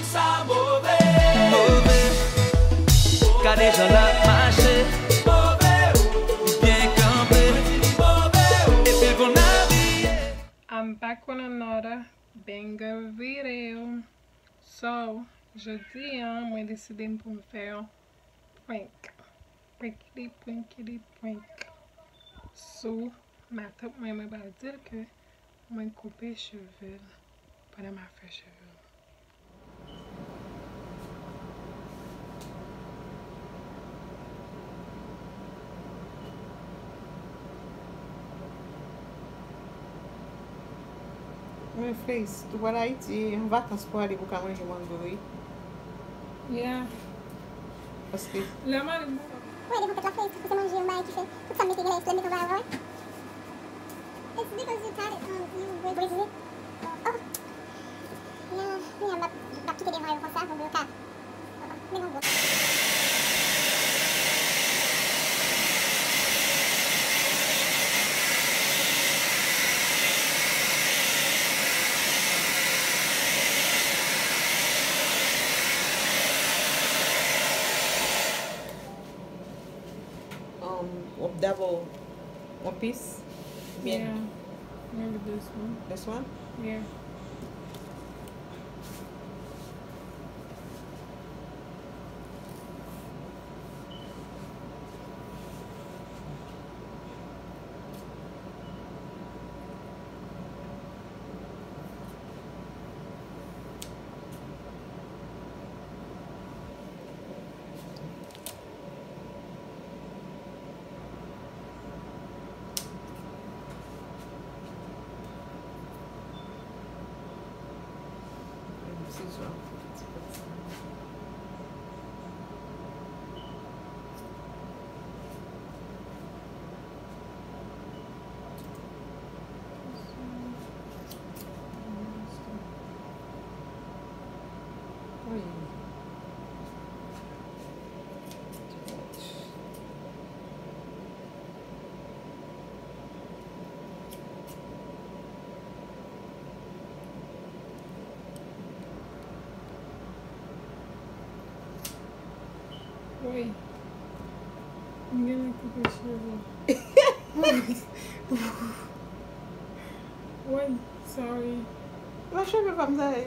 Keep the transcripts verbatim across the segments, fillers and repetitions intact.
Sa move. Move. Gade jan l ap mache. Move. Li byen kanpe. Epi l konn abiye. I'm back with another banger video. So, jodi a, mwen deside pou m fè yon prank. Prankity, prankity, prank. Sou matant mwen, mwen pral di l ke mwen koupe cheve l pandan m ap fè cheve l. Men Flex, ou pral Ayiti, an vakans pou ale pou ka manje mango, wi. Yeah. Paske lè m ale, m wè devan pòt la, Flex, pou se manje, yon bagay ki fè tout sa m mete genlè, lè m mete yon bagay, wè. It's because you tied it, um, you braided it. Oh. Yeah, yeah, m ap, m ap kite devan yo konsa, pou yo ka. Men yon gwo. Um, w ap dabò yon pis? Oubyen yeah. Maybe this one. This one? Yeah. Wi. M genlè koupe cheve. Wi, sorry. Nan cheve pa m sa ye.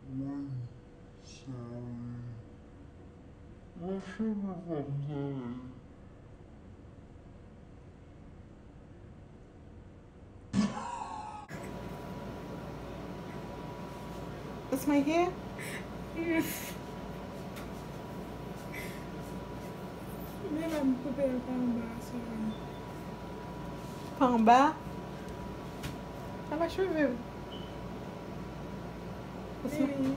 Wi, sorry. Nan cheve pa m sa ye. It's my hair? Yes. Men la m koupe l pa anba a, sorry. Pa anba? Anba cheve m. Wi.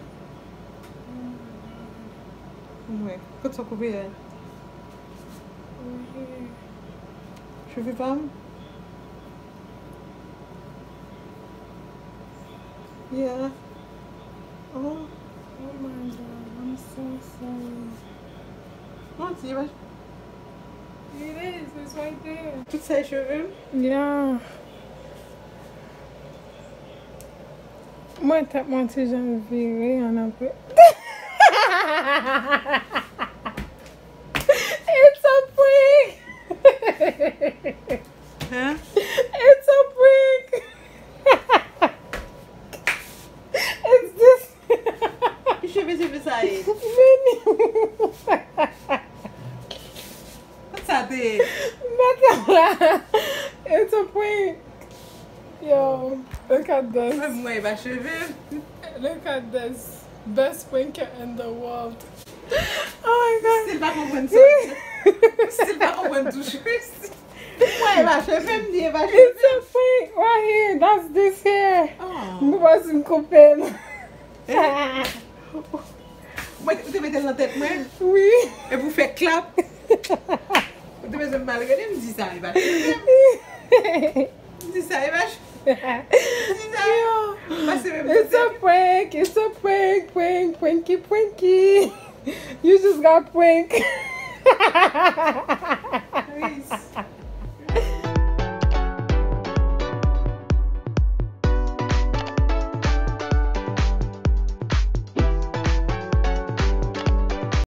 Mwen, kote w koupe a? Wi. Cheve pa m? Yeah. Oh. Oh my God, I'm so sorry. Manti, e pa. It is, it's right there. Tout sa e cheve m? Yeah. Mwen tèt mwen ti jan vire an apre. It's a prank! Hein? It's a prank! It's this. Ki cheve cheve sa ye? Vini. Sa te ye. Mèt la. It's a prank. Yo, look at this. Mwen, mwen, e pa cheve m. Look at this. Best pranker in the world. Oh my God. Still pa konprann sa. Still pa konprann tou cheve. Mwen, e pa cheve m, di e pa cheve m. It's a prank right here. That's this here. Oh. M panse m koupe l. Eh? Mwen, ou te mete l nan tèt mwen? Wi. Epi w fè klap. Ou te bezwen m mal rele, m di sa, e pa cheve m. M di sa, e pa cheve m. M di sa. Yo. Pase menm. It's a prank, it's a prank, prank, pranky, pranky. You just got prank. Chris.